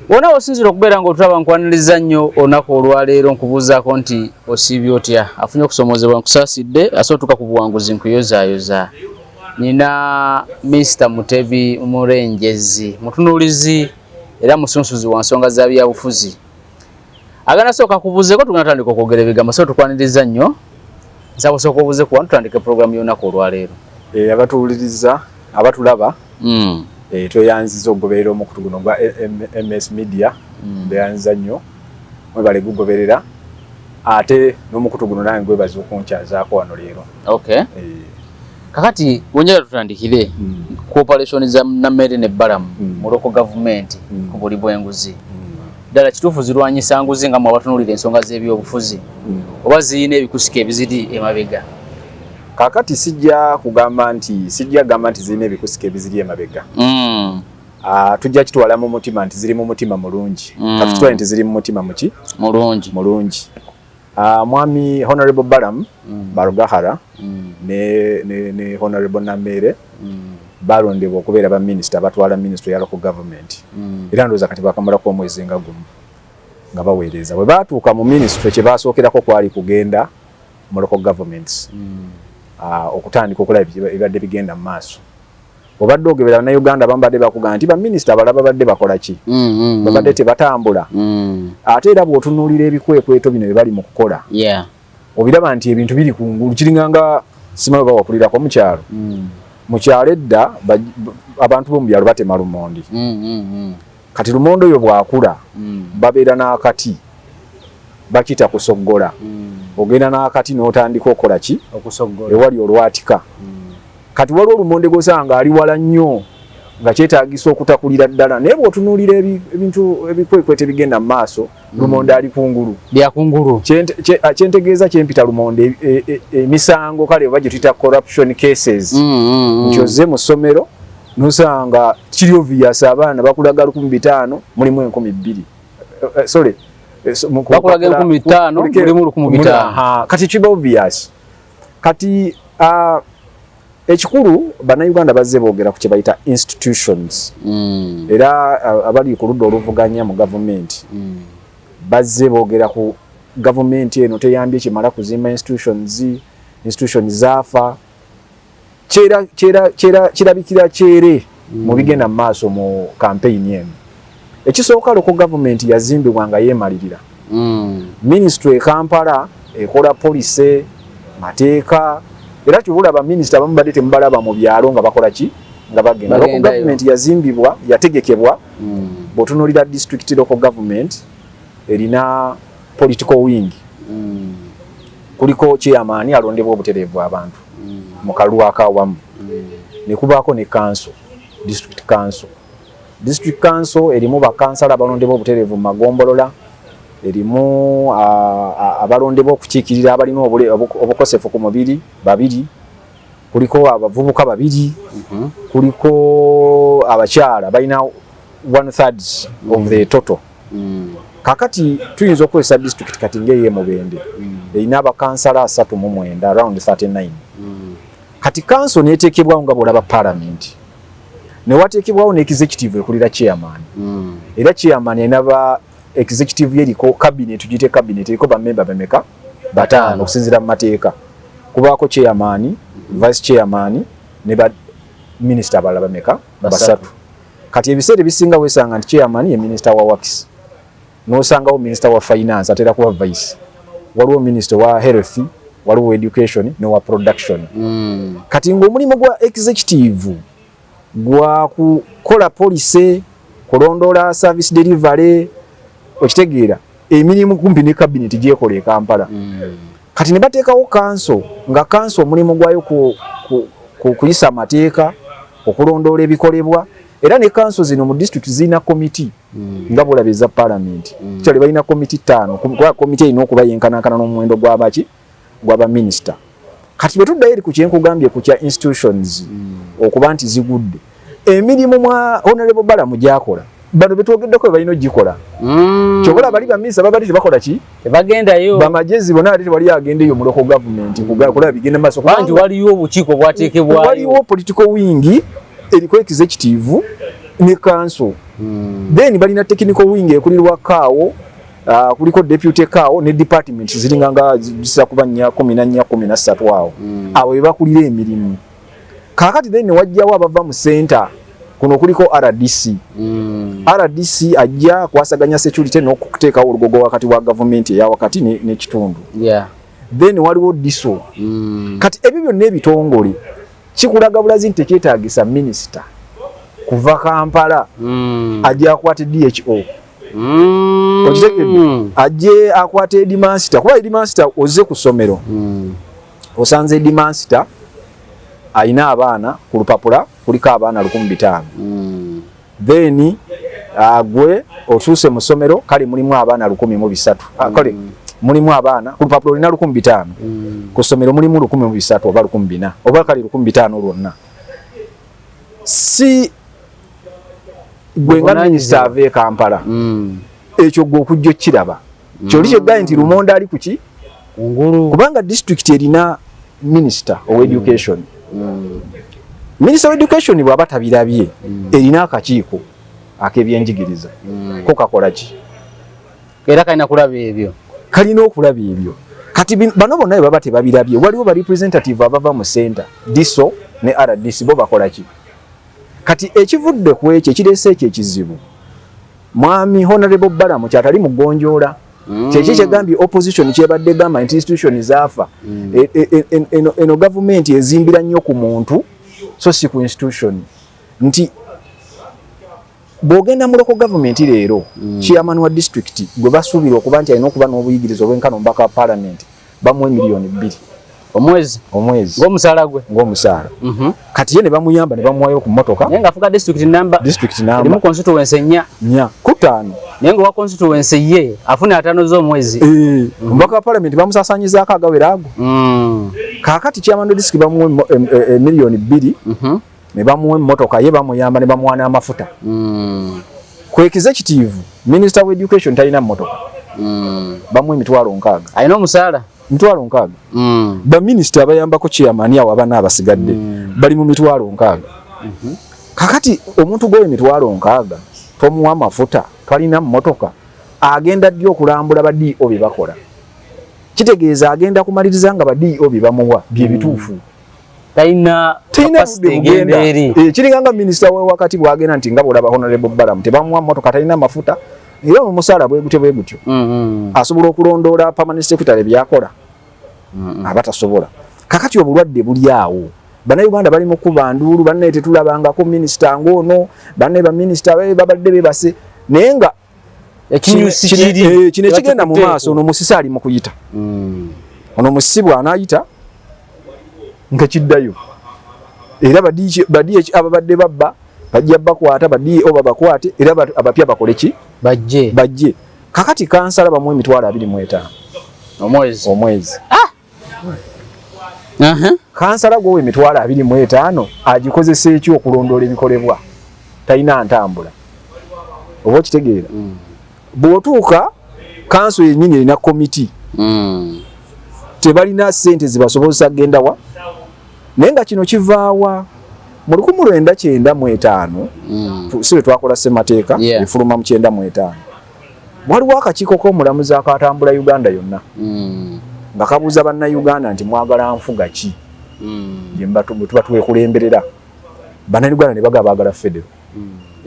Wona osinzira okubeera ng'otulaba, nkwaniriza nnyo olunaku olwaleero. Nkubuuzaako nti osiibye otya? Afunye okusomozebwa, nkusaasidde. Asobola otuuka ku buwanguzi, nkuyozaayoza. Nina Mr Mutebi Murenjezi, mutunuulizi era musunsuzi wa nsonga za byabufuzi. Agenda sooka kubuuzeeko, tugenda tandika okwogera ebigambo. So tukwaniriza nnyo, nsaba osooka obuuze ku wano, tutandike puroguramu y'olunaku olwaleero. Abatuwuliriza, abatulaba, tweyanziza okugoberera omukutu guno gwa MS Media. Beyanziza nnyo, mwebale gugoberera. Ate n'omukutu guno nange gwebaza okunkyazaako wano leero. Okay. Kakati wonjala tutandikire ku operation za Nammere ne Balamu mu local government ku buli bw'enguzi. Ddala kituufu zirwanyisa nguzi nga mwe abatunuulira ensonga z'ebyobufuzi, oba ziyina ebikusika ebiziri emabega? Kaakati sijja kugamba nti, sijja kugamba nti zirina ebikusika ebiziri emabega. Tujja kitwala mu mutima nti ziri mu mutima mulungi. Katukitwale nti ziri mu mutima muki? Mulungi. Mulungi. Mwami Honorable Balam Barugahara ne Honorable Namere balondebwa okubeera ba minisita abatwala ministry ya local government, era ndowooza kati bakamalako omwezi nga gumu nga baweereza. Bwe baatuuka mu ministry, kye basookerako kwali kugenda mu local governments okutandika okulaba ebibadde bigenda mu maaso. Obadde ogebera Bannayuganda abamu badde bakugamba nti baminisita abalala babadde bakola ki? Babadde tebatambula. Ate era bw'otunuulira ebikwekweto bino bye bali mu kukola, obiraba nti ebintu biri kungulu, kiringanga simanyi oba wakulirako mu kyalo. Mu kyalo edda abantu b'omu byalo batema lumondi. Kati lumonde oyo bw'akula, babeera n'akati bakiyita kusoggola. Ogenda n'akati n'otandika okukola ki? Okusoggola. Ewali olwatika. Kati waliwo olumonde gw'osanga ng'ali wala nnyo nga kyetaagisa okutakulira ddala, naye bw'otunuulira ebintu ebikwekweto ebigenda mu maaso, lumonde ali kungulu. Byakungulu. Kyentegeeza kyempita lumonde emisango kale oba gye tuyita corruption cases, nti ozze mu ssomero nosanga kiri obvious, abaana bakulaga 1500 mulimu 2000. Sorry. Bakulaga 5000, mulimu 1500. Aha, kati kiba obvious. Kati ekikulu, Bannayuganda bazze boogera ku kye bayita institutions, era abali ku ludda oluvuganya mu gavumenti bazze boogera ku gavumenti eno teyambye kimala kuzimba institutions, institutions zaafa. Kyera kyera kyera kirabikira kyere mu bigenda mu maaso mu campaign eno. Ekisooka, local government yazimbibwa nga yeemalirira. Ministry e Kampala ekola policy, mateeka, era kyobulaba minisita abamu badde temubalaba mu byalo nga bakola ki, nga bagenda. Local Bagendayo. government yazimbibwa, yategekebwa. Bw'otunuulira district local government erina political wing, kuliko chairman alondebwa obutereevu abantu mu kalulu akawamu, ne kubaako ne council, district council. District council erimu bakansala abalondebwa obutereevu mu magombolola, erimu abalondebwa okukiikirira abalina obukosefu ku mubiri babiri, kuliko abavubuka babiri, kuliko abakyala balina one thirds of the total. Kakati tuyinza okukozesa district kati ng'ey'e Mubende, erina abakansala 39, around 39. Kati council neteekebwawo nga bw'olaba parliament, ne wateekebwawo ne executive ekulira chairman, era chairman erina ba executive ye, eriko cabinet, tugiyite cabinet, eriko bamemba bameka? Bataano okusinziira mu mateeka. Kubaako chairman, vice chairman ne ba minisita abalala bameka? Basatu. Basatu. Kati ebiseera ebisinga weesanga nti chairman ye minisita wa works, n'osangawo minisita wa finance atera kuba vice, waliwo minisita wa health, waliwo education n'owa production. Kati ng'omulimu gwa executive gwa kukola policy, kulondoola service delivery, okitegeera, emirimu kumpi ne cabinet gyekola e Kampala. Kati ne bateekawo council, nga council omulimu gwayo kuyisa amateeka, okulondoola ebikolebwa. Era ne council zino mu district zirina committee nga bwolaba eza parliament. Kyali balina committee ttaano, kuba committee erina okuba yenkanankana n'omuwendo gw'abaki, gw'abaminisita. Kati bwe tuddayo eri ku kyenkugambye ku kya institutions okuba nti zigudde, emirimu mwa Honorable Balamu gyakola, bano betwogeddeko be balina ogikola. Kyobola bali baminisita babadde tebakola ki? Tebagendayo. Bamagezi bonna ate tewali agenda eyo mu local government kulaba bigenda maaso. Kubanga nti waliyo obukiiko bwateekebwayo. Waliwo political wing eriko executive. Ne council. Then balina technical wing ekulirwa CAO, kuliko deputy CAO ne departments ziringa nga zisa kuba 4, 14, 13 awo. Abo be bakulira emirimu. Kaakati then wajjawo abava mu center, kuno kuliko RDC. RDC ajja kwasaganya security n'okuteekawo olugogo wakati wa gavumenti eya wakati n'ekitundu. Then waliwo DISO. Kati ebyo byonna ebitongole kikulaga bulazi nti tekyetaagisa minisita kuva Kampala ajje akwate DHO. Okitegedde? Ajje akwate headmaster, kuba headmaster ozze ku ssomero, osanze headmaster ayina abaana ku lupapula kuliko abaana 1500. Then gwe otuuse mu ssomero, kale mulimu abaana 1300. Kale mulimu abaana ku lupapula olina 1500, ku ssomero mulimu 1300 oba 1400 oba kale 1500 lwonna. Si gwe nga minisita ava e Kampala, ekyo gwe okujja okiraba kyoli kyeggaye nti lumonde ali kuki Kungulu. Kubanga disitulikiti erina minisita owa education. Minisita wa education bw'aba tabirabye, erina akakiiko ak'ebyenjigiriza. Ko kakola ki? Era kalina kulaba ebyo. Kalina okulaba ebyo. Kati bano bonna bwe baba tebabirabye, waliwo ba representative abava mu center, DISO ne RDC, bo bakola ki? Kati ekivudde ku ekyo ekireese ekyo ekizibu, mwami Honorable Balamu kyatali mu gonjoola, kyeki kyegambye opposition kyebadde gamba nti institution zaafa. Eno gavumenti ezimbira nnyo ku muntu so si ku institution, nti bw'ogenda mu local government leero, chairman wa district gwe basuubira okuba nti alina okuba n'obuyigirize obwenkana omubaka wa parliament, bamuwa 2 miliyoni Omwezi? Omwezi. Ng'omusaala gwe? Ng'omusaala. Kati ye ne bamuyamba ne bamuwayo ku mmotoka. Naye ng'afuga district namba. District Erimu namba. constituency nnya. Nnya ku ttaano. Naye nga owa constituency ye afuna 50 z'omwezi. Eh, omubaka wa parliament bamusasanyizaako agawera ago. Kaakati chairman wa district bamuwa 2 miliyoni ne bamuwa emmotoka, ye bamuyamba ne bamuwa n'amafuta. Ku executive, minister wa education talina mmotoka, bamuwa 60,000. Alina omusaala. 60,000. Baminisita abayambako chairman awo abana abasigadde bali mu 60,000. Kakati omuntu gwowa 60,000, tomuwa amafuta, talina mmotoka, agenda ddi okulambula ba DO bye bakola? Kitegeeza agenda kumaliriza nga ba DO bye bamuwa bye bituufu. Talina Talina capacity budde egenda bugenda. eri. Eh, kiringa nga minisita we wakati bwagenda nti nga bwolaba Honorable Balamu tebamuwa mmotoka, talina mafuta, era omusaala bwe gutyo bwe gutyo, asobola okulondoola permanent secretary byakola? Aba tasobola. Kakati obulwadde buli awo, Bannayuganda bali mu kuba nduulu, bannaye tetulabangako minisita ng'ono, bannaye baminisita babadde bebase, naye nga Ekinyusi kiri. Kino ekigenda mu maaso, ono musisi ali mu kuyita. Ono musisi bw'anaayita nga kiddayo, era badi ababadde babba bajja bakwata, badi oba bakwate, era abapya bakole ki? Bajje. Bajje. Kakati kansala bamuwa 25,000 Omwezi? Omwezi. Aha. Kansala gwowa 25,000 agikozesa eki okulondoola ebikolebwa? Talina ntambula, oba okitegeera? Bw'otuuka kanso yennyini erina komiti, tebalina ssente zibasobozesa kugenda wa, naye nga kino kivaawa mu 1995. Si bwe twakola ssemateeka efuluma mu 95, waliwo akakiiko k'omulamuzi akatambula Uganda yonna nga kabuuza Bannayuganda nti mwagala nfuga ki gye bwe tuba twekulemberera? Bannayuganda ne bagaba baagala federo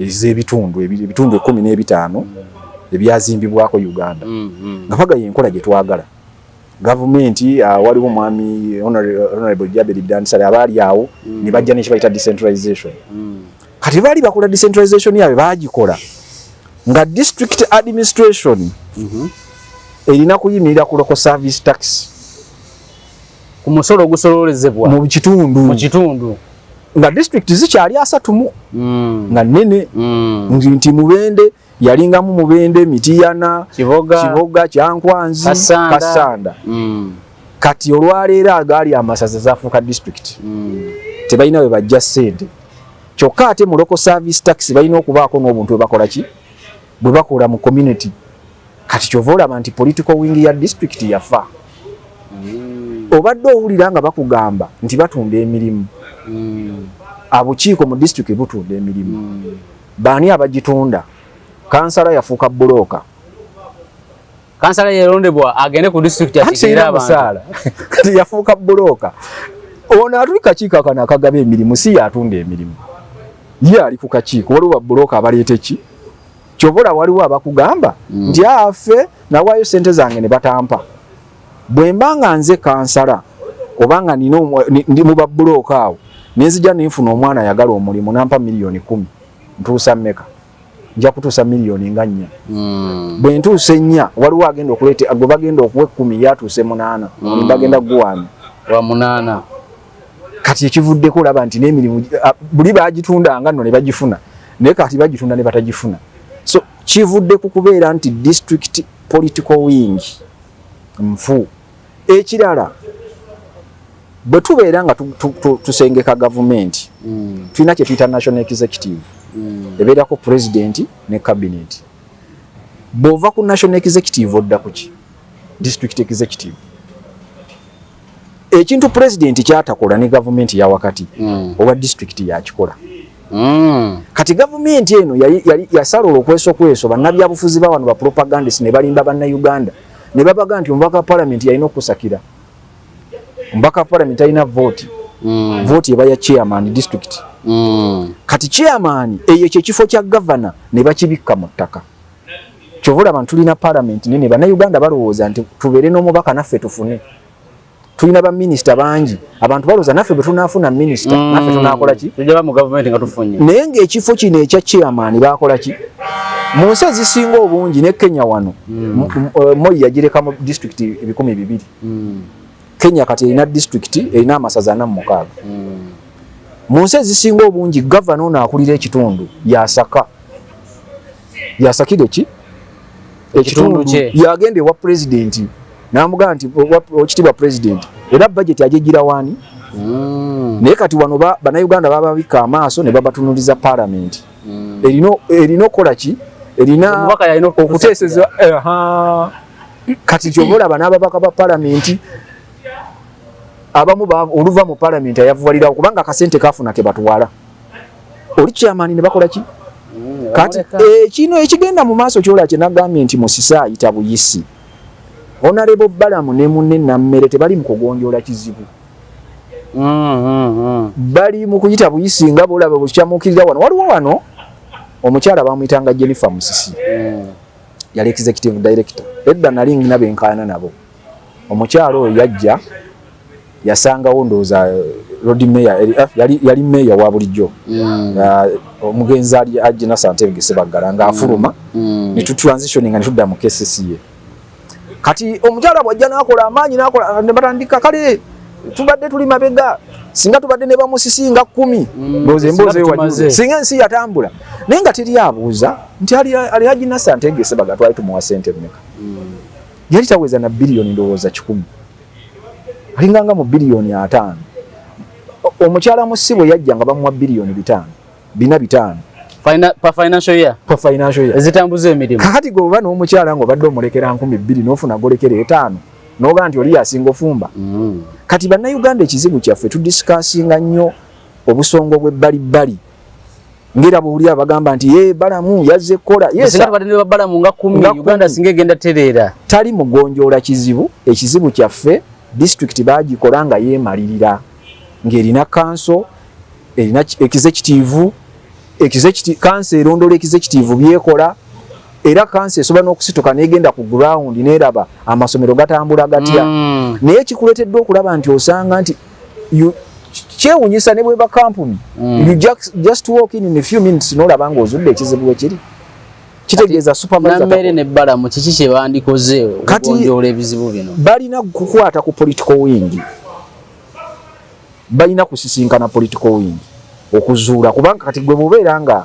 ez'ebitundu ebitundu 15 ebyazimbibwako Uganda, nga bagaye enkola gye twagala gavumenti. Waliwo mwami Honorable Jaberi Dansale abaali awo ne bajja nekibayita decentralization. Kati baali bakola decentralization yaabwe, baagikola nga district administration erina kuyimirira ku local service tax, Ku musolo ogusololezebwa mu kitundu. Mu kitundu. Nga district zikyali 30, nga nnene, nti Mubende yalingamu Mubende, Mitiyana, Kiboga, Kiboga, Kyankwanzi, Kassanda. Kassanda. Kati olwaleero agaali amasaza zafuuka district, tebalina we bajja ssente. Kyokka ate mu local service tax balina okubaako n'obuntu bwe bakola ki, bwe bakola mu community. Kati kyova olaba nti political wing ya district yafa. Obadde owulira nga bakugamba nti batunda emirimu, abukiiko mu district butunda emirimu. Baani abagitunda? Kansala yafuuka bulooka. Kansala yalondebwa agende ku district akiikirire abantu. Kati yafuuka bulooka. Ono atuli kakiiko kano akagaba emirimu si y'atunda emirimu, ye ali ku kakiiko. Waliwo babulooka abaleeta eki kyovola, waliwo abakugamba nti afe nawaayo sente zange ne batampa. Bwe mba nga nze kansala oba nga nina ndi mu babulooka awo, nenzija nenfuna omwana ayagala omulimu nampa 10,000,000, ntuusa mmeka? Nja kutuusa miliyoni nga 4. Bwe ntuusa 4, waliwo agenda okuleeta gwe bagenda okuwa 10, yatuuse 8, omulimu bagenda guwaani? Wa 8. Kati ekivuddeko olaba nti n'emirimu buli bagitundanga nno ne bagifuna, naye kati bagitunda ne batagifuna. So kivudde ku kubeera nti district political wing nfu. Ekirala, bwe tubeera nga tusengeka gavumenti, tulina kye tuyita national executive, ebeerako president ne cabinet. Bw'ova ku national executive odda ku ki? District executive. Ekintu president kyatakola ne gavumenti ya wakati, owa district yakikola. Kati gavumenti eno yali yasala olwokweso bannabyabufuzi ba wano ba propagandist ne balimba bannayuganda ne babaga nti omubaka wa parliament yalina okusakira. Omubaka wa parliament alina vote, vote eba ya chairman district. Kati chairman eyo kyekifo kya gavana ne bakibikka mu ttaka. Kyova olaba tulina parliament nene, bannayuganda balowooza nti tubeere n'omubaka naffe tufune. Tulina baminisita bangi, abantu balowooza naffe bwe tunaafuna minisita, naffe tunaakola ki? Tujja mu gavumenti nga tufunye. Naye ng'ekifo kino ekya chairman bakola ki? Mu nsi ezisinga obungi ne Kenya wano, Moi yagireka mu district 200. Kenya kati erina district, erina amasaza 46. Mu nsi ezisinga obungi gavana ono akulira ekitundu yasaka, yasakira eki? Ekitundu kye. Yagenda ewa president namugamba nti okitibwa president, era budget ajegira wani? Naye kati wano bannayuganda bababika amaaso ne babatunuliza parliament. Erina okukola ki? Erina Omubaka yalina okuteeseza. Aha. Kati kyova olaba n'ababaka ba palamenti abamu oluva mu palamenti ayavuwalirawo kubanga akasente kafuna ke batwala oli chairman ne bakola ki? Kati ekino ekigenda mu maaso kyola kye nagambye nti Musisi ayita buyisi. Honorable Balamu ne munne Nammere tebali mu kugonjoola kizibu, bali mu kuyita buyisi. Nga bolaba bwekyamuukirira wano, waliwo wano omukyala bamuyitanga Jennifer Musisi, yali executive director edda. Nali ngina benkaana nabo. Omukyala oyo yajja yasangawo ndowooza Lord Mayor, yali mayor wa bulijjo, omugenzi ali Agina Santebge Sebaggala ng'afuluma, ne tutransitioninga ne tudda mu KCCA. Kati omukyala bw'ajja n'akola amaanyi n'akola ne batandika, kale tubadde tuli mabega, singa tubadde ne bamusisi nga 10, ndowooza emboozi Singa eyo tumaze. wagiwulira. Singa ensi yatambula. Naye nga teri abuuza nti ali Agina Santege Sebaggala twali tumuwa sente mmeka? Yali taweza na biliyoni ndowooza 100, alinganga mu biliyoni 50. Omukyala Musisi bwe yajja nga bamuwa biliyoni 500, 400, 500. Per financial year. Per financial year. Ezitambuza emirimu. Kakati gwe oba n'omukyala ng'obadde omulekera 2000 n'ofuna golekera 5, n'ogaa nti oli yasinga ofumba. Kati bannayuganda ekizibu kyaffe tudiscussinga nnyo obusongo bw'ebbalibbali, ngera bwowulira bagamba nti ye Balamu yazze kukola. Yes, Singa tubadde ne babalamu nga 10, Nga Uganda 10. singa egenda tereera. Tali mugonjoola kizibu. Ekizibu kyaffe, disitulikiti bagikola nga yeemalirira, ng'erina kanso, erina executive. Kanso erondola executive byekola, era kanso esobola n'okusituka n'egenda ku ground n'eraba amasomero gatambula gatya. Naye kikuleetedde okulaba nti osanga nti kyewunyisa ne bweba kampuni, you just walk in a few minutes n'olaba ng'ozudde ekizibu wekiri. Kitegeeza supervisor Nammere ne Balamu kiki kye bandikoze Kati- okugonjoola ebizibu bino? Balina kukwata ku political wing, balina kusisinkana political wing okuzuula, kubanga kati gwe bw'obeera nga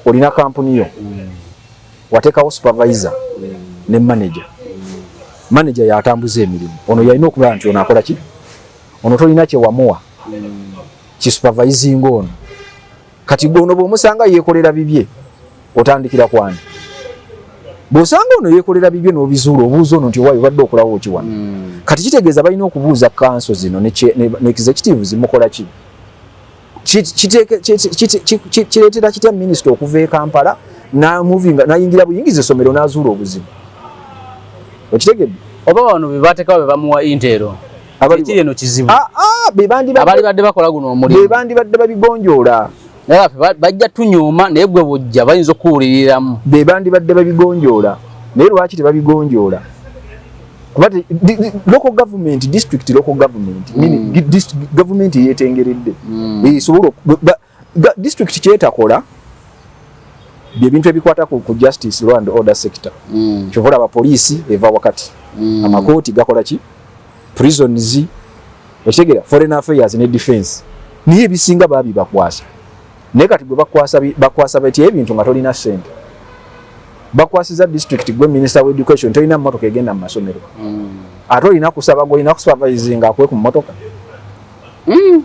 olina kampuni yo, wateekawo supervisor ne manager. Manager yatambuza emirimu, ono yalina okubeera nti ono akola ki, ono tolina kye wamuwa kisupervising ono. Kati gwe ono bw'omusanga yeekolera bibye, otandikira kwani? Bw'osanga ono yeekolera bibye n'obizuula, obuuza ono nti owaayo obadde okolawo ki wano? Kati kitegeeza balina okubuuza kanso zino ne executive zimukola ki. Kireetera kitya minisita okuva e Kampala namuvinga nayingira buyingiza essomero n'azuula obuzibu? Okitegedde? Oba bano be bateekawo be bamuwa intero. Ekiri eno kizibu. Ah, ah, be abali badde bakola guno omulimu be bandibadde babigonjoola. Naye baffe bajja tunyooma, naye gwe bw'ojja bayinza okuwuliriramu. Be bandibadde babigonjoola, naye lwaki tebabigonjoola? Kuba local government, district local government, meaning government yetengeredde esobola district kyetakola byebintu ebikwata ku justice, law and order sector. Kyova olaba poliisi eva wakati, amakooti gakola ki, prisons, okitegeera, foreign affairs ne defense, niye ebisinga babibakwasa. Naye kati gwe bakwasa bakwasa batya ebintu nga tolina ssente? Bakwasiza district, gwe minister wa education tolina mmotoka egenda mu masomero, ate olina kusaba gwe olina kusupervisinga akuwe ku mmotoka.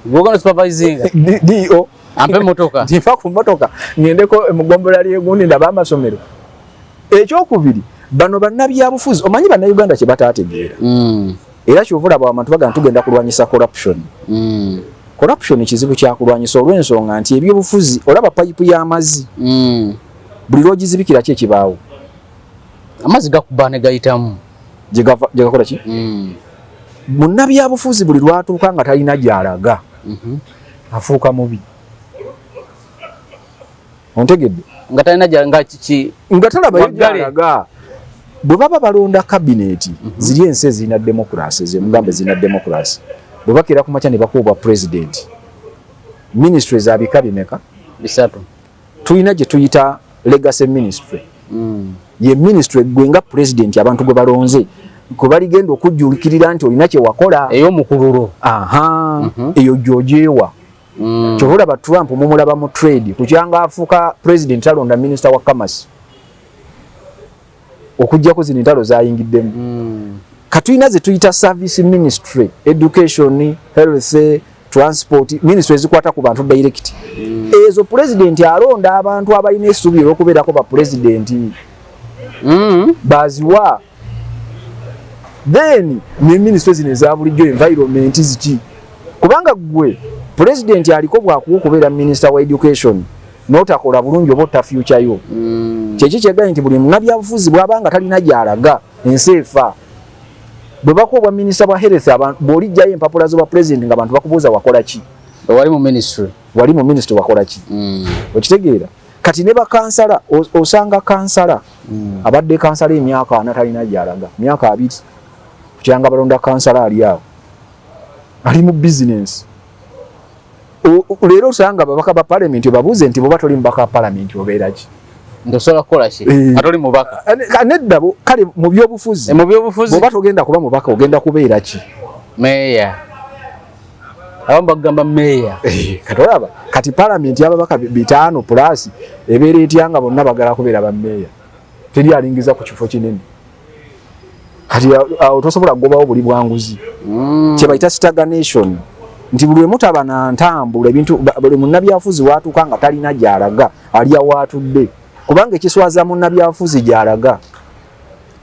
Gwogenda supervisinga. DO ampe motoka. Nfa ku mmotoka ngendeko mugombola lyegundi ndaba amasomero. Ekyokubiri, bano bannabyabufuzi, omanyi bannayuganda kye bataategeera, era kyova olaba abantu bagamba tugenda kulwanyisa corruption. Corruption kizibu kyakulwanyisa olw'ensonga nti ebyobufuzi, olaba payipu y'amazzi, buli lwogizibikira ki ekibaawo? Amazzi gakuba ne gayitamu. Gye gakola ki? Munnabyabufuzi buli lwatuuka nga talina gy'alaga, afuuka mubi. Ontegedde? Nga talina nga kiki? Nga talabayo gy'alaga. Bwe baba balonda kabineti, ziri ensi ezirina democracy, zemugambe zirina democracy, bwe bakeera ku makya ne bakuwa obwa president, ministry za bika bimeka? Bisatu. Tulina gye tuyita legacy ministry. Ye ministry gwe nga president abantu gwe balonze kwe baligenda okujjuukirira nti olina kye wakola. Ey'omukululo. Aha, eyo gy'ogyewa. Kyova olaba Trump mumulaba mu trade, kukyanga afuuka president talonda minister wa commerce, okuggyako zino entalo zayingiddemu. Katulina ze tuyita service ministry, education, health, transport ministry, ezikwata ku bantu direct. Ezo president alonda abantu abalina essuubi olw'okubeerako ba president, baziwa. Then ne ministry zino eza bulijjo, environment, ziki, kubanga gwe president aliko bwakuwa okubeera minister wa education n'otakola bulungi oba otta future yo. Kyeki kyegambye nti buli munnabyabufuzi bw'aba nga talina gy'alaga, ensi efa. Bwe bakuwa obwa minisita bwa health, bw'olijjayo empapula z'obwa president nga bantu bakubuuza wakola ki? Wali mu ministry. Wali mu ministry wakola ki? Okitegeera? Kati ne bakansala, osanga kansala abadde kansala emyaka 40 talina gy'alaga, myaka 20 kukyanga balonda kansala, ali awo ali mu bizinensi. Leero osanga ababaka ba parliament, obabuuze nti bwoba toli mubaka wa parliament obeera ki? Ntosobola kukola ki? Ate oli mubaka. Nedda, kale mu byobufuzi. Mu byobufuzi. Bw'oba togenda kuba mubaka, ogenda kubeera ki? Meeya. Abamu bagamba meeya. Kati olaba kati parliament y'ababaka 500 plus ebeera etya nga bonna bagala kubeera bammeeya? Teri alingiza ku kifo kinene. Kati awo tosobola kugobawo buli bwanguzi. Kye bayita stagnation, nti buli lwe mutaba na ntambula ebintu, buli munnabyabufuzi watuuka nga talina gy'alaga, alya waatudde, kubanga ekiswaza munnabyabufuzi gy'alaga.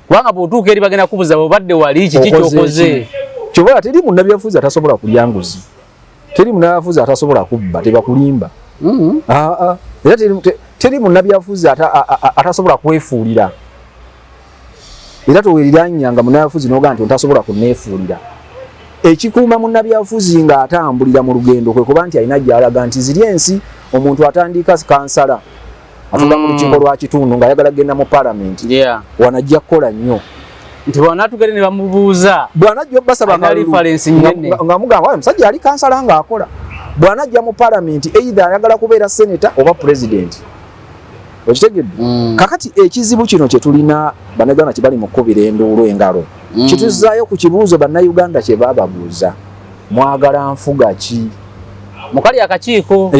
Kubanga bw'otuuka eri bagenda kubuza bw'obadde wali kiki kyokoze. Kyova teri munnabyabufuzi atasobola kulya nguzi, teri munnabyabufuzi atasobola kubba, tebakulimba. Aa, era teri munnabyabufuzi atasobola kwefuulira. Era toweriranyanga munnabyabufuzi n'ogamba nti ontasobola kuneefuulira. Ekikuuma munnabyabufuzi ng'atambulira mu lugendo kwe kuba nti alina gy'alaga, nti ziri ensi omuntu atandika kansala, atuuka mu lukiiko lwa kitundu ng'ayagala kugenda mu palamenti, wanajja kukola nnyo. Nti bw'anaatugere ne bamubuuza, bw'anajja obasaba alina akalulu, reference nnene. Nga mugamba, "Oyo omusajja ali kansala ng'akola." Bw'anajja mu palamenti, either ayagala kubeera senator oba president. Okitegedde? Kakati ekizibu kino kye tulina, bannayuganda kye bali mu kkubira enduulu engalo, kituzaayo ku kibuuzo bannayuganda kye baababuuza: mwagala nfuga ki? Mukali akakiiko.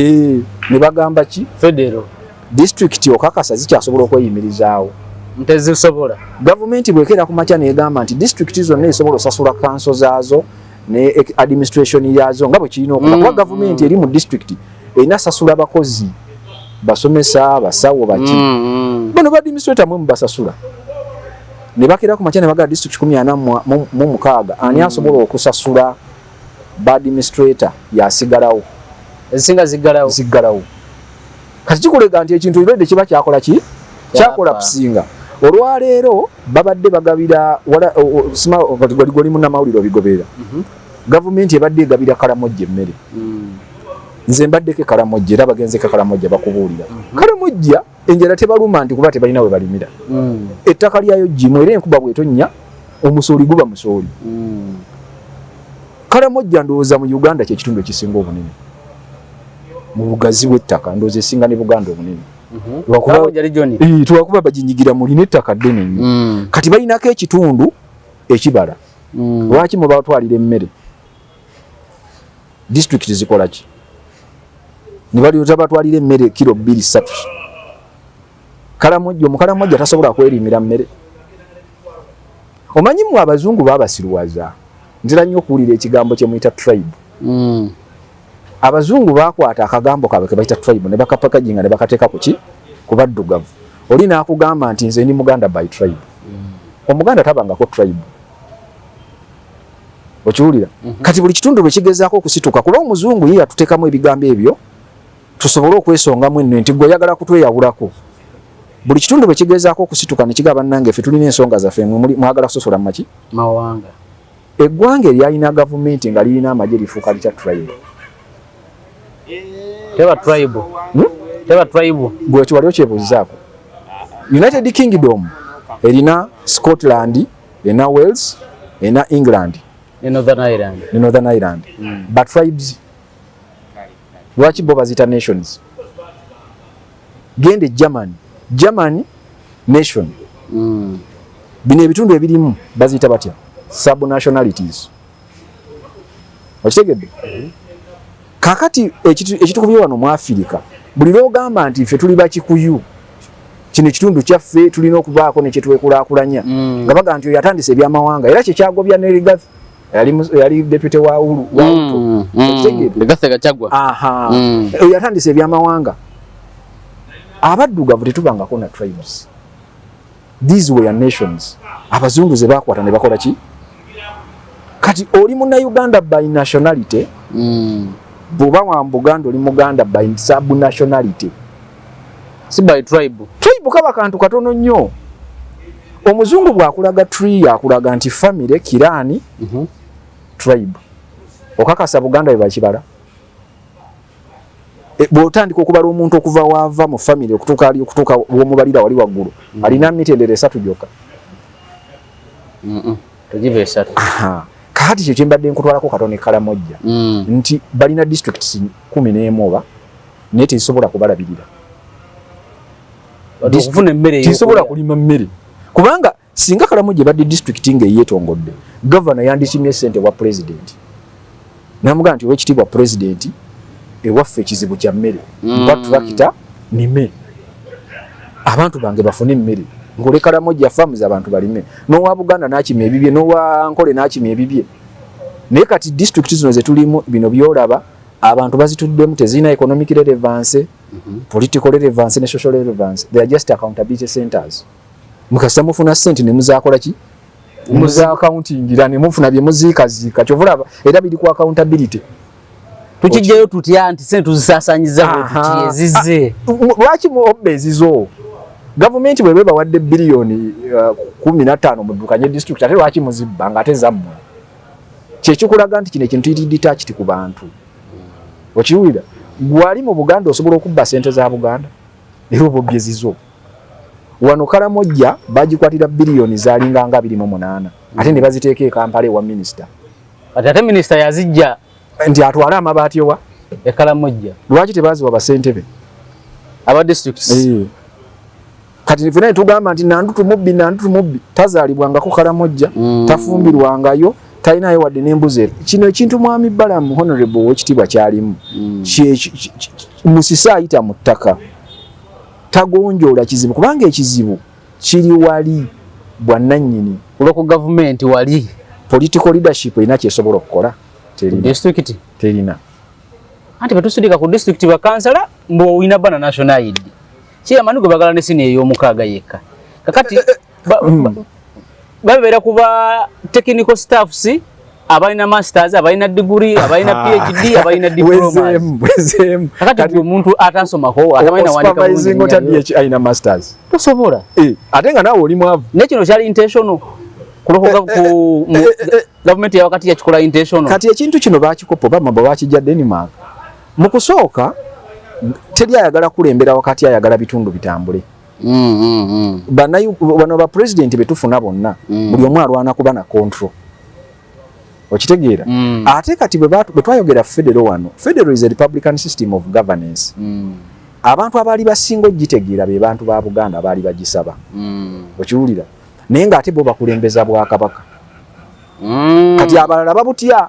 Ne bagamba ki? Federo. Disitulikiti okakasa zikyasobola okweyimirizaawo? Ntezisobola. Gavumenti bwekeera ku makya negamba nti disitulikiti zonna esobola osasula kanso zaazo ne administration yaazo nga bwe kirina okuba, kuba gavumenti eri mu disitulikiti erina sasula bakozi, basomesa, basawo, baki, bano ba administrator mwe mubasasula. Ne bakeera ku makya ne bagala disitulikiti 46 ani asobola okusasula ba administrator yasigalawo. Ezisinga ziggalawo. Ziggalawo. Kati kikulega nti ekintu already kiba kyakola ki? Kyacollapsinga. Olwaleero babadde bagabira wala sima goli munnamawulire obigoberera. Gavumenti ebadde egabira Kalamojja emmere. Nze mbaddeko e Kalamojja era bagenzeko e Kalamojja bakubuulira. Kalamojja enjala tebaluma nti kuba tebalina we balimira. Ettaka lyayo ggimu era enkuba bw'etonnya omusooli guba musooli. Kalamojja ndowooza mu Uganda kye kitundu ekisinga obunene mu bugazi bw'ettaka, ndowooza esinga ne Buganda obunene. Lwakuba baginyigira mulina ettaka ddene nnyo. Kati balinako ekitundu ekibala. Lwaki mubatwalira emmere? Disitulikiti zikola ki? Ne balyoza batwalira emmere kilo 2 3. Kalamojja omukalamojja tasobola kwerimira mmere. Omanyi mmwe abazungu baabasiruwaza. Ntera nnyo okuwulira ekigambo kye muyita tribe. Abazungu baakwata akagambo kaabwe ke bayita tribe ne bakapakajinga ne bakateeka ku ki? Ku baddugavu. Oli n'akugamba nti nze ndi Muganda by tribe. Omuganda tabangako tribe. Okiwulira? Kati buli kitundu bwe kigezaako okusituka kuba omuzungu ye yatuteekamu ebigambo ebyo tusobole okwesongamu enno nti gwe oyagala kutweyawulako. Buli kitundu bwe kigezaako okusituka ne kigamba bannange ffe tulina ensonga zaffe mwe mwagala kusosola mu maki? Mawanga. Eggwanga eryalina gavumenti nga lirina amagye lifuuka litya tribe? Teba tribe. Teba tribe. Gwe wali okyebuuzaako. United Kingdom erina Scotland, erina Wales, erina England. Ne Northern Ireland. Ne Northern Ireland. But tribes lwaki bo baziyita nations? Genda e Germany. Germany nation. Bino ebitundu ebirimu baziyita batya? Subnationalities. Okitegedde? Kakati ekitukubye wano mu Afirika buli lw'ogamba nti ffe tuli Bakikuyu, kino ekitundu kyaffe tulina okubaako ne kyetwekulaakulanya, nga bagamba nti oyo atandise ebyamawanga era kyekyagobya ne Rigathi yali deputy wa Uhuru wa Ruto. Okitegedde? Rigathi Gachagua. Aha. Oyo yatandise ebyamawanga. Abaddugavu tetubangako na tribes. These were nations. Abazungu ze bakwata ne bakola ki? Kati oli Munnayuganda by nationality. Bw'oba wa Buganda oli Muganda by sub-nationality. Si by tribe. Tribe kaba kantu katono nnyo. Omuzungu bw'akulaga tree akulaga nti family, clan, tribe. Okakasa Buganda bwe bakibala. Bw'otandika okubala omuntu okuva waava mu family okutuuka ali okutuuka w'omubalira wali waggulu, alina mitendera 3 gyokka. Tegiba 3. Kaakati kye kyembadde nkutwalako katono e Kalamojja. Nti balina districts 11 oba naye tezisobola kubalabirira. Okufuna emmere Tezisobola kulima mmere. Kubanga singa Kalamojja ebadde district ng'eyeetongodde, gavana yandikimye ssente wa president. Namugamba nti owekitiibwa president ewaffe ekizibu kya mmere. Mpa tractor nime. Abantu bange bafune emmere. Ng'ole Kalamojja farms abantu balime. N'owa Buganda n'akima ebibye, n'owa Nkole n'akima ebibye. Naye kati district zino ze tulimu bino by'olaba abantu bazituddemu tezirina economic relevance, political relevance ne social relevance. They are just accountability centers. Mukasa mufuna ssente ne muzaakola ki? Muza accountingira ne mufuna bye muziikaziika. Kyova olaba era biri ku accountability. Tukijjayo tutya nti ssente tuzisaasaanyiza bwe tuti ezizze? Lwaki mu obba ezizo? Gavumenti bw'eba ebawadde biliyoni 15 muddukanye district ate lwaki muzibba ng'ate zammwe? Kye kikulaga nti kino ekintu kiri detached ku bantu. Okiwulira? Gwali mu Buganda osobola okubba ssente za Buganda era oba obbye zizo. Wano Kalamojja bagikwatira biliyoni zaalinga nga 28 ate ne baziteeka e Kampala ewa minisita. Kati ate minisita yazijja nti atwale amabaati ewa e Kalamojja. Lwaki tebaziwa basentebe aba districts? Kati ffenna ne tugamba nti Nandutu mubbi, Nandutu mubbi, tazaalibwangako Kalamojja, tafumbirwangayo, talinayo wadde n'embuzi. Kino ekintu Mwami Balaam Honorable ow'ekitiibwa kyalimu. Musisi ayita mu ttaka. Tagonjoola kizibu kubanga ekizibu kiri wali bwannannyini. Local government wali. Political leadership erina kyesobola okukola. Terina. District? Terina. Anti bwe tusindika ku district bakansala mbu olina bana national ID. Chairman gwe bagala ne sini ey'omukaaga yekka. Kakati babeera kuba technical staffs Abalina masters, abalina degree, abalina PhD, abalina diplomas. Kakati gwe omuntu atasomako, atamanyi nawandika bulungi otya DH alina masters? Tosobola. Ate nga naawe oli mwavu. Naye kino kyali intentional kulokoka ku gavumenti ya wakati yakikola intentional. Kati ekintu kino bakikopa oba mabo bakijja Denmark. Mu kusooka teri ayagala kulembera wakati, ayagala bitundu bitambule. Bano ba president betufuna bonna, buli omu alwana kuba na control, okitegeera? Ate kati bwe twayogera federal wano, federal is a republican system of governance. Abantu abaali basinga ogitegeera be bantu ba Buganda abaali bagisaba. Okiwulira? Naye ng'ate bo bakulembeza bwakabaka. Kati abalala babutya,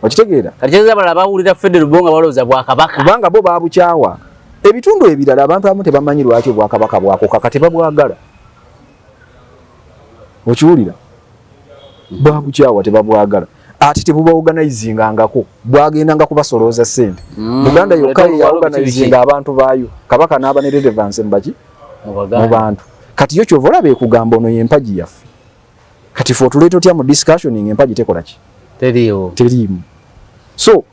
okitegeera? Kati kyeza abalala bawulira federal bo nga balowooza bwakabaka. Kubanga bo babukyawa. Ebitundu ebirala abantu abamu tebamanyi lwaki obwakabaka bwakoka, tebabwagala, okiwulira? Babukyawa, tebabwagala, ate tebubaorganizingangako, bwagendanga kubasolooza ssente. Buganda yokka yeyaorganizinga abantu baayo, kabaka n'aba ne relevance mubaki, mu bantu. Kati yo kyova olaba ekugamba ono yempagi yaffe. Kati fe otuleeta otya mu discussion nga empagi tekola ki? Teriiwo. Teriimu. So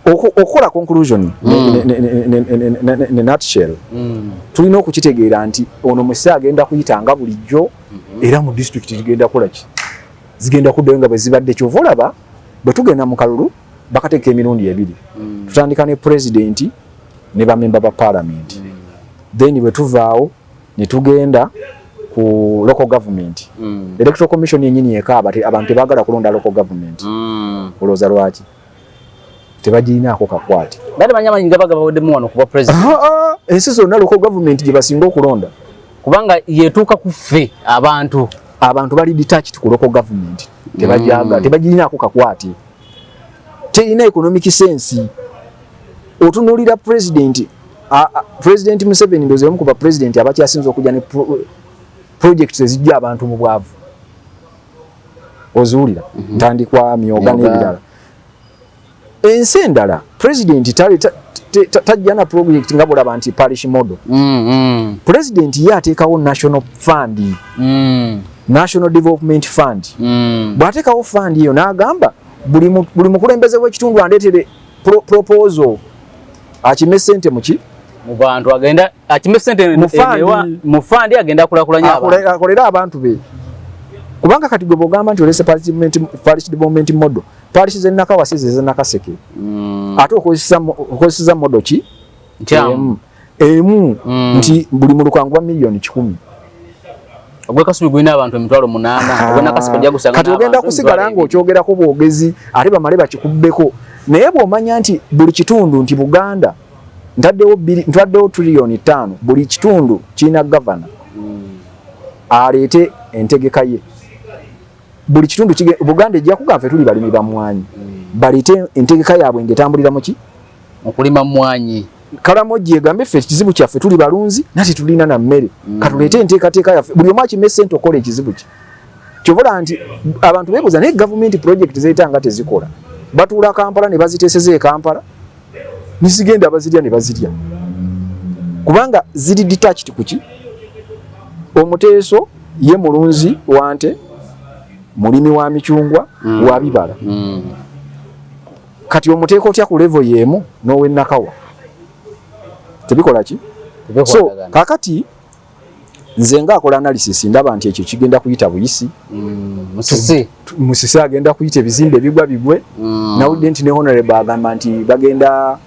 okukola conclusion ne nutshell, tulina okukitegeera nti ono Musisi agenda kuyita nga bulijjo, era mu district zigenda kukola ki? Zigenda kuddayo nga bwe zibadde. Kyova olaba bwe tugenda mu kalulu bakateeka emirundi ebiri. Tutandika ne pulezidenti ne bamemba ba parliament, then bwe tuvaawo ne tugenda ku local government. Electoral Commission yennyini ekaaba, abantu tebaagala kulonda local government. Olowooza lwaki? Tebagirinaako kakwate. Bali manyi amanyi gaba gabaweddemu wano kuba president. Ensi zonna local government gye basinga okulonda. Kubanga yetuuka ku ffe abantu. Abantu bali detached ku local government, tebajagala, tebagirinaako kakwate, terina economic sense. Otunuulira president, President Museveni, ndowooza omu ku ba president abakyasinze okujja ne projects ezijja abantu mu bwavu, oziwulira? Ntandikwa, myoga n'ebirala. Ensi endala president tajja na project nga bulaba nti parish model. President ye ateekawo national fund, National Development Fund. Bw'ateekawo fund eyo n'agamba buli mukulembeze w'ekitundu andeetere proposal, akime sente muki? Mu bantu, agenda akime sente mu fund. Mu fund, agenda akulakulanya abantu. Akolere abantu be. Kubanga kati gwe bw'ogamba nti olese parish development model, parish z'e Nakawasi ze Nakaseke, ate okozesa model ki? Nkyamu. Emu nti buli muluka nguwa 100,000,000. Ogwekasubi gulina abantu 800,000, ogwenakaseke ojja gusanga Kati ogenda kusigala ng'okyogerako bwogezi, ate bamale bakikubbeko. Naye bw'omanya nti buli kitundu, nti Buganda ntaddewo bbiri, ntaddewo 5 trillion, buli kitundu kirina gavana aleete entegeka ye, buli kitundu Buganda ejja kugamba ffe tuli balimi ba mmwanyi, baleete entegeka yaabwe ng'etambulira mu ki? Okulima mmwanyi. Kalamoji egambe ffe ekizibu kyaffe tuli balunzi nate tulina na mmere, katuleete enteekateeka yaffe, buli omu akime sente okola ekizibu kye. Kyova nti abantu beebuuza, naye gavumenti project zeyita nga tezikola, batuula Kampala ne baziteeseza e Kampala, nizigenda bazirya ne bazirya, kubanga ziri detached kuki? Omuteeso ye mulunzi wa nte, mulimi wa micungwa, wa bibala. Kati omuteeka otya ku level y'emu n'owennakawa? Tebikola ki? So kakati nze nga akola analysis ndaba nti ekyo kigenda kuyita buyisi. Musisi. Musisi agenda kuyita, ebizimbe bigwa bigwe. Nawulidde nti ne honorable agamba nti bagenda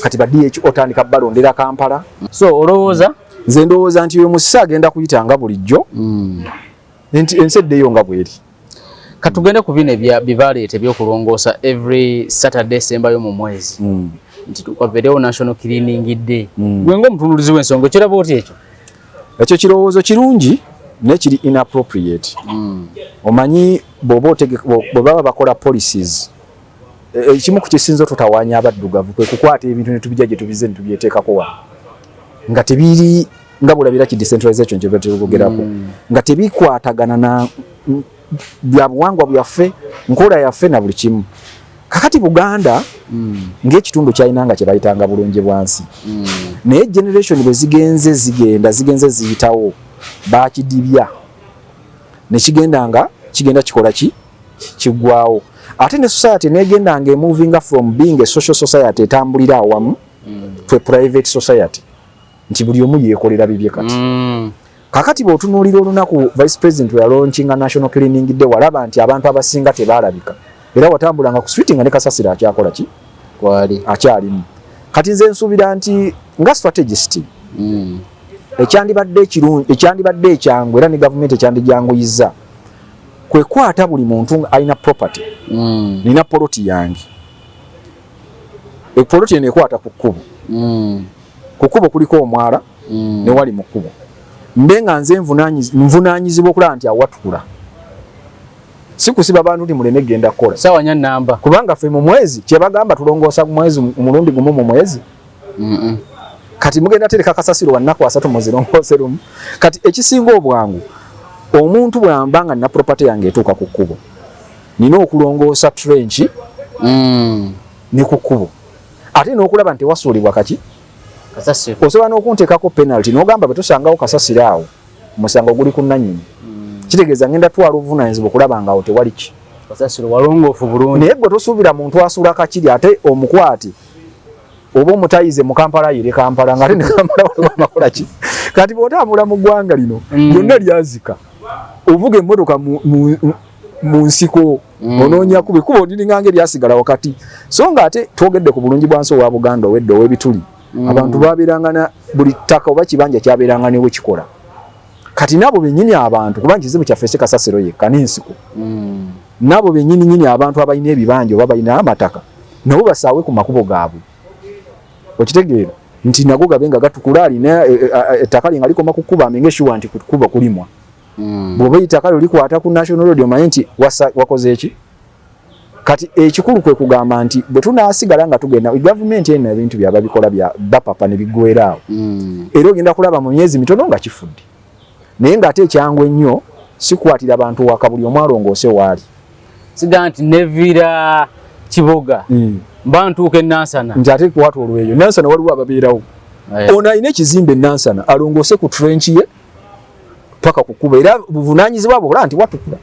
kati ba DHO otandika balondera Kampala. So olowooza? Nze ndowooza nti oyo Musisi agenda kuyita nga bulijjo, nti ensi eddeyo nga bweri. Katugende ku bino bye baleeta ebyokulongoosa every Saturday sembayo mu mwezi, nti wabeerewo National Cleaning Day. Gwe ng'omutunuulizi w'ensonga okiraba otya ekyo? Ekyo kirowoozo kirungi naye kiri inappropriate. Omanyi bw'oba bwe baba bakola policies, ekimu ku kisinza otutawaanya abaddugavu kwe kukwata ebintu ne tubijja gye tubize ne tubyeteekako wano nga tebiri, nga bulabira ki decentralization kye tubogerako, nga tebikwatagana na bya buwangwa bwaffe, nkola yaffe na buli kimu. Kakati Buganda ng'ekitundu kyalina nga kye bayitanga bulungi bwansi, naye generation bwe zigenze zigenda, zigenze ziyitawo, bakidibya ne kigenda nga Kigenda kikola ki? Kiggwawo. Ate ne society negenda nga emovinga from being a social society etambulira awamu to a private society, nti buli omu yeekolera bibye kati. Kakati bw'otunuulira olunaku Vice President we yalaunchinga National Cleaning Day, walaba nti abantu abasinga tebaalabika, era watambulanga ku street nga ne kasasiro akyakola ki? Kwali. Akyalimu. Kati nze nsuubira nti nga strategist, ekyandibadde ekirungi, ekyandibadde ekyangu, era ne gavumenti ekyandijanguyizza, kwe kwata buli muntu nga alina property. Nina poloti yange, epoloti eno ekwata ku kkubo. Ku kkubo kuliko omwala ne wali mu kkubo, mbe nga nze nvunaanyizibwa okulaba nti awatukula, si kusiba bantu nti muleme genda kukola. Sawa nya namba. Kubanga ffe mu mwezi kyebagamba tulongoosa mwezi omulundi gumu mu mwezi. Kati mugenda tereka kasasiro wa nnaku 30 muzirongoose lumu. Kati ekisinga obwangu, omuntu bw'amba nga nina property yange etuuka ku kkubo, nina okulongoosa trench ne ku kkubo, ate n'okulaba nti tewasuulibwa kaki? Kasasiro. Osobola n'okunteekako penalty n'ogamba bwe tusangawo kasasiro awo, omusango guli ku nannyini. Kitegeeza ngenda twala obuvunaanyizibwa okulaba nga awo tewali ki? Kasasiro walongoofu bulungi. Naye gwe tosuubira muntu asuula kakiri ate omukwate oba omutayize mu Kampala ayire Kampala, nga ate ne Kampala waliwo amakola ki. Kati bw'otambula mu ggwanga lino lyonna lyazika, ovuga emmotoka mu nsiko, onoonya kuba ekkubo liringanga eryasigala wakati. So nga ate twogedde ku bulungi bwansi owa Buganda owedda ow'ebituli, abantu babeeranga na buli ttaka oba kibanja kyabeeranga newe kikola. Kati nabo bennyini abantu, kubanga kizibu kyaffe si kasasiro yekka n'ensiko, nabo bennyini nyini abantu abalina ebibanja oba balina amataka nabo basaawe ku makubo gaabwe. Okitegeera nti nago gabe nga gatukula. Alina ettaka lye nga likoma ku kkubo, amenge sure nti ku kkubo kulimwa. Bw'oba ettaka lyo likwata ku national road, omanye nti wakoze eki. Kati ekikulu kwe kugamba nti bwe tunaasigala nga tugenda, gavumenti eno ebintu byababikola bya bapapa ne biggweera awo, era ogenda kulaba mu myezi mitono nga kifudde. Naye ng'ate ekyangu ennyo si kukwatira bantu waka, buli omu alongoose waali. Siga nti neviira Kiboga, mba ntuuka e Nansana. Nti ate kwata olweyo Nansana waliwo ababeerawo. Ono alina ekizimbe e Nansana alongoose ku trench ye paka ku kkubo, era buvunaanyizibwa bwe olaba nti watukula.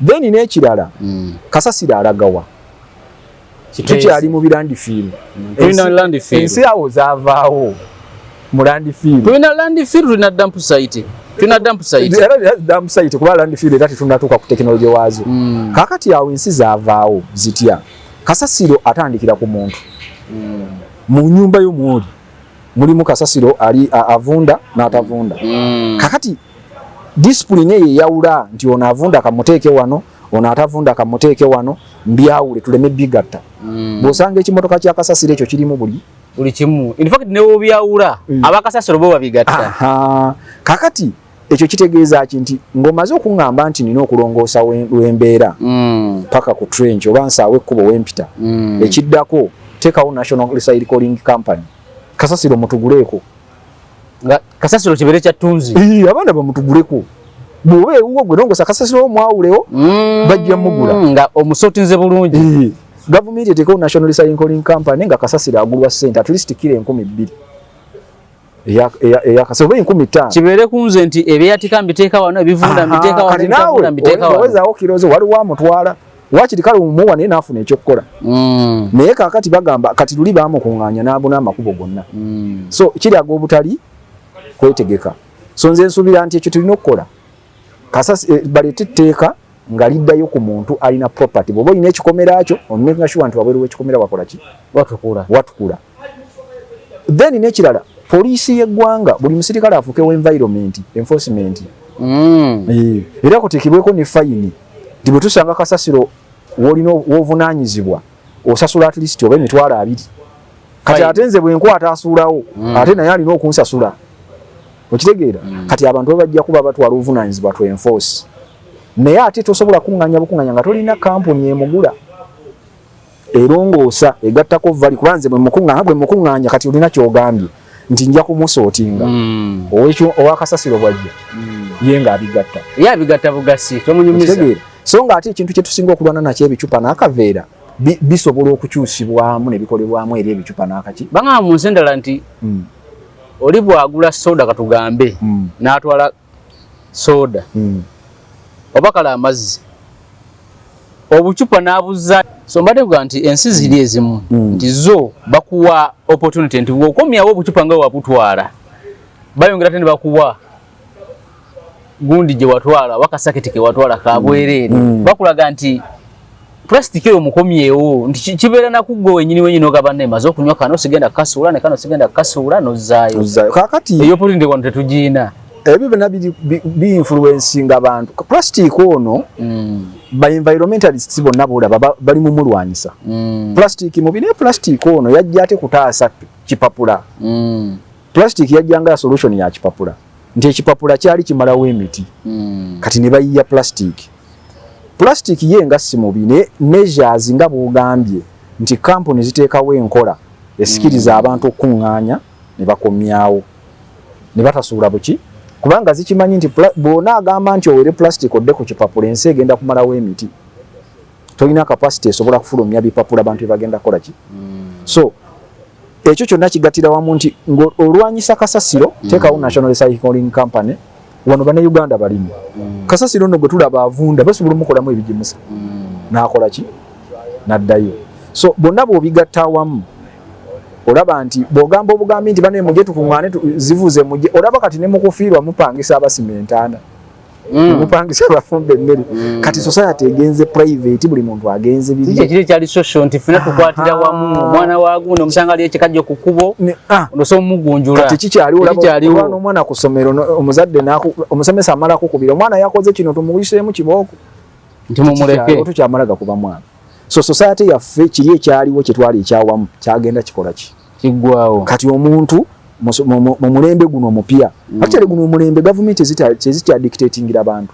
Then n'ekirala, kasasiro alagawa? Tukyali mu bi landfill. Tulina landfill. Ensi awo zaavaawo mu landfill. Tulina landfill, tulina dump site, tulina dump site. Era dump site, kuba landfill era tetunnatuuka ku tekinologi waazo. Kaakati awo ensi zaavaawo zitya? Kasasiro atandikira ku muntu mu nyumba yo mwoli mulimu kasasiro ali avunda n'atavunda. Kakati discipline eyo eyawula nti ono avunda kamuteeke wano, ono atavunda kamuteeke wano, mbyawule tuleme bigatta. Bw'osanga ekimotoka kya kasasiro ekyo kirimu buli buli kimu. In fact, ne wobyawula, abakasasiro bo babigatta. Aha. Kakati ekyo kitegeeza ki? Nti ng'omaze okuŋŋamba nti nina okulongoosa wembeera paka ku trench oba nsaawe ekkubo wempita, ekiddako teekawo National Recycling Company, kasasiro mutuguleeko. Nga kasasiro kibeere kya ttunzi. Ii, abaana bamutuguleko. Bw'oba ewuwo gwe longosa kasasiro omwawulewo, bajja mugula. Nga omusotinze bulungi. Ii. Gavumenti eteekewo National Recycling Company nga kasasiro agulwa ssente at least kiro 2000 eya kasasiro oba 5000. Kibeere ku nze nti ebyeyatika mbiteeka wano, ebivunda mbiteeka wano, kati naawe ebitavunda mbiteeka wano. Owezaawo kirozo, waliwo amutwala wakiri kale omuwa naye naafuna ekyokukola. Naye kaakati bagamba kati luli baamukuŋŋaanya n'abuna amakubo gonna. So kiraga obutali kwetegeka. So nze nsuubira nti ekyo tulina okukola. Baleete etteeka nga liddayo ku muntu alina property. Bw'oba olina ekikomera kyo, omakinga sure nti wabweru w'ekikomera wakola ki? Watukula. Watukula. Then n'ekirala, poliisi y'eggwanga, buli musirikale afuuke wa environment enforcement. Era kuteekebweko ne fayini nti bwe tusanga kasasiro w'olina w'ovunaanyizibwa, osasula at least oba 20,000. Kati Fine. ate nze bwe nkwata asuulawo, ate naye alina okunsasula. Okitegeera? Kati abantu babajja kuba batwala obuvunaanyizibwa to enforce, naye ate tosobola kuŋŋanya bukuŋŋanya nga tolina kampuni emugula, erongoosa, egattako value. Kuba nze bwe mukuŋŋaanya, kati olina kyogambye nti nja kumusootinga, owakasasiro bwajja ye ng'abigatta. Ye abigatta bugasi, tomunyumiza. Okitegeera? So nga ate ekintu kye tusinga okulwana nakyo, ebicupa n'akaveera bisobola okukyusibwamu ne bikolebwamu eri ebicupa n'akaki. Bagamba mu nsi endala nti oli bw'agula soda, katugambe, n'atwala soda, Oba kale amazzi, obucupa n'abuza. So mbadde kuga nti ensi ziri ezimu nti zo bakuwa opportunity nti bw'okomyawo obucupa nga wabutwala, bayongera ate ne bakuwa gundi gye watwala, wakasaketi ke watwala kabwereere. Bakulaga nti plastic eyo mukomyewo, nti kibeera nakuggwe wenyini wenyini, ogamba ne maze okunywa kano, sigenda kukasuula, ne kano sigenda kukasuula, nozzaayo. Ozaayo. Kakati eyo opportunity wano tetugiina. Ebyo byonna biri bi-influencinga abantu. Plastic ono, ba environmentalists bonna boolaba bali mu mulwanyisa. Plastic mubi, naye plastic ono yajja ate kutaasa kipapula. Plastic yajja nga solution ya kipapula, nti ekipapula kyali kimalawo emiti. Kati ne bayiya plastic. Plastic ye nga si mubi, naye measures nga bw'ogambye nti kampuni ziteekawo enkola esikiriza abantu okukuŋŋaanya ne bakomyawo ne batasuula buki, kubanga zikimanyi nti bw'ona agamba nti owere plastic odde ku kipapula, ensi egenda kumalawo emiti, tolina capacity esobola kufulumya bipapula, bantu bebagenda kukola ki? So ekyo kyonna kigattira wamu nti olwanyisa kasasiro, teekawo National Recycling Company. Wano Bannayuganda balimi, kasasiro nno gwe tulaba avunda basobola omukolamu ebigimusa, n'akola ki, n'addayo. So bonna bw'obigatta awamu, olaba nti bw'ogamba obugambi nti bane mujje tukuŋŋaane, zivuze mujje, olaba kati ne mukufiirwa mupangisa abasima entaana, mupangisa abafumba emmere. Kati society egenze private, buli muntu agenze kiki bibye. Ekiri ekyali social nti ffena tukwatira wamu, omwana wa gundi omusanga ali ekikajjo ku kkubo, onosobola omugunjula. Kati kikyaliwo? Olaba Tekikyaliwo. olaba n'omwana ku ssomero, omuzadde omusomesa amala kukubira omwana, yakoze kino, tumuyiseemu kibooko. Nti mumuleke. Tukyamala gakuba mwana. So society yaffe kiri ekyaliwo kyetwali ekyawamu kyagenda kikola ki? Kiggwawo. Kati omuntu mu mulembe guno omupya, actually guno omulembe, gavumenti tezikyadictatingira bantu,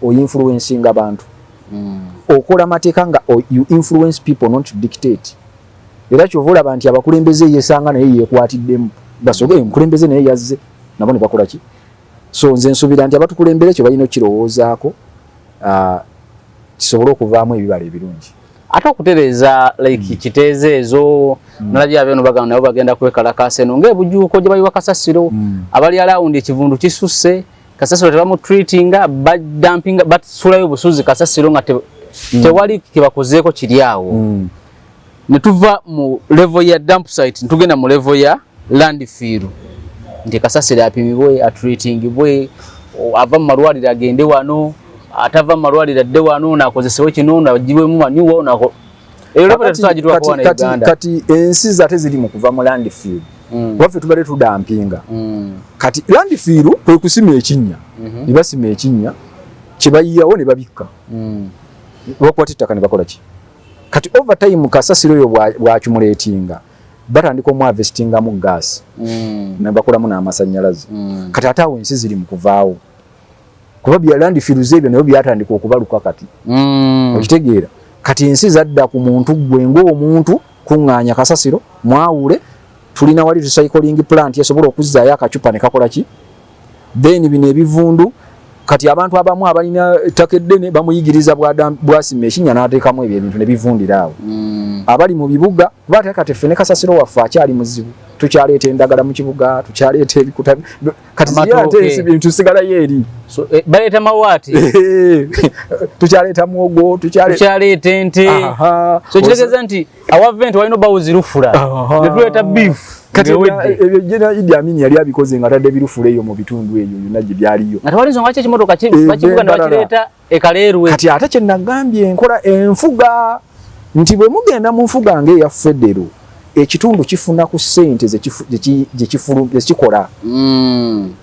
oinfluencinga bantu. Okola amateeka nga you influence people, not to dictate. Era kyova olaba nti abakulembeze yesanga naye yekwatiddemu, basoge omukulembeze naye yazze nabo ne bakola ki. So nze nsuubira nti abatukulembera ekyo balina okukirowoozaako, kisobole okuvaamu ebibala ebirungi. Ate okutereeza like kiteeza ezo, nalabye abeeno bagamba nabo bagenda kwekalakaasa eno ng'ebujuuko gye bayiwa kasasiro, abali around ekivundu kisusse, kasasiro tebamutreatinga, badumpinga, basulayo busuzi kasasiro nga tewali kebakozeeko kiri awo. Ne tuva mu level ya dump site ntugenda mu level ya landfill, nti kasasiro apimibwe, atreatingibwe, ava mu malwaliro agende wano, atava mu malwaliro adde wano, nakozesebwe kino, nagibwemu manure nako. Eyo level tetwagituwako wano e Uganda. Kati ensi zate ziri mu kuva mu landfill. Waffe tubadde tudumpinga. Kati landfill kwe kusima ekinnya, ne basima ekinnya kye bayiyawo ne babikka, bakwata ettaka ne bakola ki. Kati over time kasasiro oyo bw'accumulatinga, batandika omuharvestingamu gas, ne bakolamu n'amasannyalaze. Kati ate awo ensi ziri mu kuvaawo, kuba bya landfills ebyo nabyo byatandika okubaluka kati. Okitegeera? Kati ensi zadda ku muntu, ggwe ng'omuntu kuŋŋaanya kasasiro, mwawule. Tulina wali recycling plant esobola okuzzaayo akacupa ne kakola ki. Then bino ebivundu, kati abantu abamu abalina ettaka eddene bamuyigiriza bwasima ekinnya n'ateekamu ebyo ebintu ne bivundira awo. Abali mu bibuga, kuba ate kati ffe ne kasasiro waffe akyali muzibu, tukyaleeta endagala mu kibuga, tukyaleeta ebikuta. Kati ziri ate Amatooke. ensi bintu sigalayo eri. So, baleeta mawaati. Tukyaleeta muwogo, tukyaleeta ente. So kitegeeza nti awava ente walina obbawo zirufula, ne tuleeta beef. Kati ng'ewedde. Ebyo jena Idi Amin yali abikoze nga atadde ebirufula eyo mu bitundu eyo yonna gye byaliyo. Nga tewali nsonga lwaki ekimotoka bakivuga ne Embarara. bakireeta ekaleerwe. Kati ate kye nagambye, enkola enfuga nti bwe mugenda mu nfuga ng'eya federo, ekitundu kifuna ku ssente ze kikola,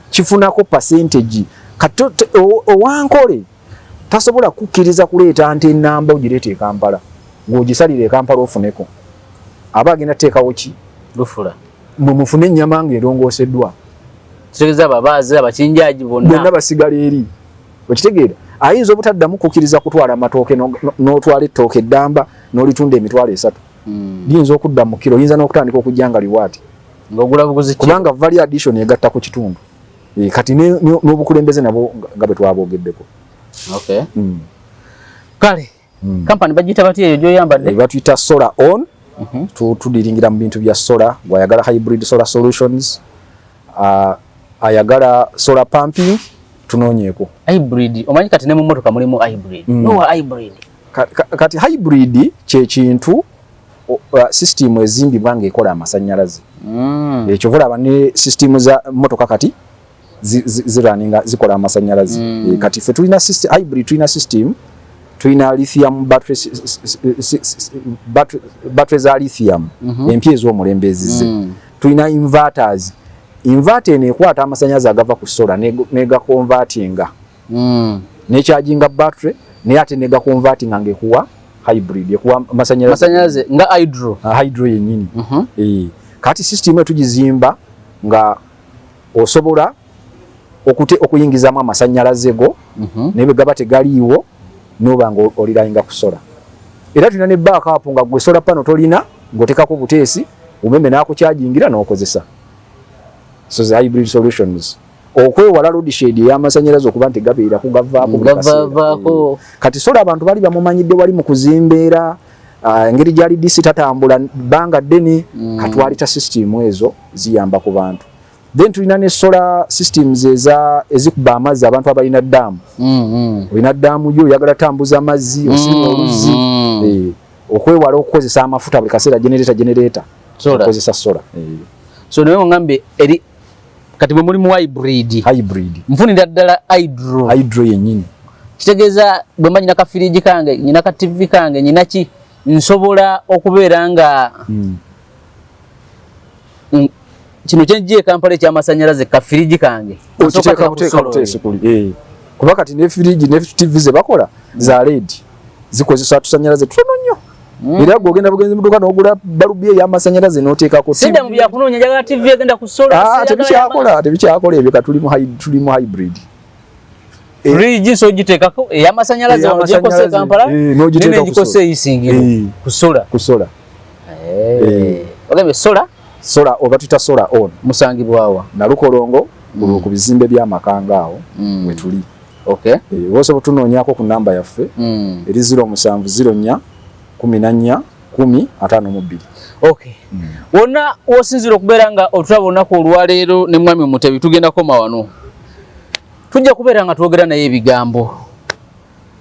kifunako percentage. Kati owankole tasobola kukkiriza kuleeta nte ennamba ogireeta e Kampala ng'ogisalira e Kampala ofuneko, aba agenda kuteekawo ki? Lufula. Mwe mufune ennyama ng'erongooseddwa. Kitegeeza ababaazi, abakinjaaji bonna bonna basigala eri. Okitegeera? Ayinza obutaddamu kukkiriza kutwala amatooke, n'otwala ettooke eddamba n'olitunda 30,000, liyinza okudda mu kiro, oyinza n'okutandika okujja nga liwaati. Ng'ogula buguzi ki? Kubanga value addition egatta ku kitundu. Kati n'obukulembeze nabwo nga bwe twaboogeddeko. Kale kampani bagiyita batya eyo gy'oyambadde? Batuyita Solar On. Tudiringira mu bintu bya solar. Gwayagala hybrid solar solutions, ayagala solar pumping, Tunoonyeeko. Hybrid, omanyi kati ne mu mmotoka mulimu hybrid. Nowa hybrid? Kati hybrid kyekintu system ezimbibwa ng'ekola amasannyalaze. Ekyo olaba ne system za motoka kati zirunninga zikola amasannyalaze. Kati ffe tulina system, hybrid tulina system, tulina lithium battery, battery za lithium empya ez'omulembe ezize. Tulina inverters. Inverter eno ekwata amasannyalaze agava ku solar negaconvertinga necharginga battery, naye ate negaconvertinga ng'ekuwa hybrid, ekuwa amasannyalaze. Masanyalaze nga hydro. Hydro yennyini. Kati system eyo tugizimba nga osobola okuyingizamu amasannyalaze go, naye bwe gaba tegaliiwo noba nga olirayinga ku solar. Era tulina ne backup nga gwe solar panel tolina, ng'otekako buteesi umeme n'akuchargingira n'okozesa. So the hybrid solutions okwewala load shed ey'amasannyalaze okuba nti gabeera kugavaako buli kaseera. Gavaavaako. Kati solar abantu bali bamumanyidde wali mu kuzimba era engeri gyali DC tatambula bbanga ddene. Katwalita system ezo ziyamba ku bantu. Then tulina ne solar systems eza ezikuba amazzi, abantu abalina ddaamu. Olina ddaamu yo, oyagala tambuza amazzi, osima oluzzi. Okwewala okukozesa amafuta buli kaseera, generator, generator. Solar. Okozesa solar. So naye ongambe eri kati bwe mulimu hybrid. Hybrid. Nfunira ddala hydro. Hydro yennyini. Kitegeeza bwe mba nyina ka firiji kange, nyina ka TV kange, nyina ki, nsobola okubeera nga kino kyenjja e Kampala ekyamasanyalaze, ka firiji kange okiteeka buteeka buteesi kuli. Kuba kati ne firiji ne TV ze bakola za LED zikozesa tusanyalaze tutono nnyo. Era gwe ogenda bugenzi mu dduuka n'ogula balubi ey'amasanyalaze n'oteekako. Sidda mu byakunoonya, njagala TV egenda ku solar. Ah, tebikyakola ebyo. Kati tuli mu hybrid. Fridge nso ogiteekako ey'amasanyalaze wano gyenkose e Kampala, n'ogiteeka nene ku ngikose solar. Eyisingiro ku solar. Ku solar. Ogambye solar? Solar oba tuyita solar on. Musangibwawa? Nalukolongo ku bizimbe by'amakanga awo we tuli. Oba osobola tunoonyaako ku namba yaffe eri 0704 14 10 52. Okay. Wonna wosinzira okubeera nga otulaba olunaku olwaleero ne mwami Mutebi, tugenda koma wano. Tujja kubeera nga twogera naye ebigambo,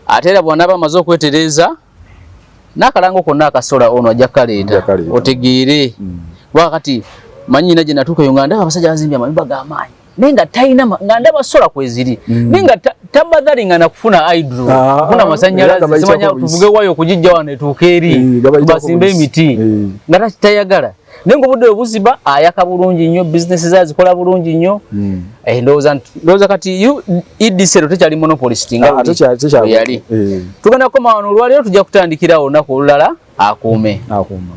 ate era bw'anaaba amaze okwetereeza n'akalango konna akasola ono ajja Ajja kukaleeta kaleeta. otegeere. Kuba kati manyi nyina gye natuuka eyo nga ndaba abasajja bazimbye amayumba g'amaanyi, naye nga talina nga ndaba solar kweziri, naye nga tabotheringa na kufuna hydro, Ah, kufuna ah, masanyalaze. Era gabayitako Simanya buyisi. tuvuge wayo okugijja wano etuuke eri, Gabayitako tubasimbe buyisi. emiti, nga tayagala. Naye nga obudde bwe buziba ayaka bulungi nnyo, bizinesi ze azikola bulungi nnyo. Ndowooza kati UEDC ero tekyali monopolist nga Ah, bwe yali. Yali. Tugenda kukoma wano olwaleero, tujja kutandikirawo olunaku olulala. Akuume. Akuuma.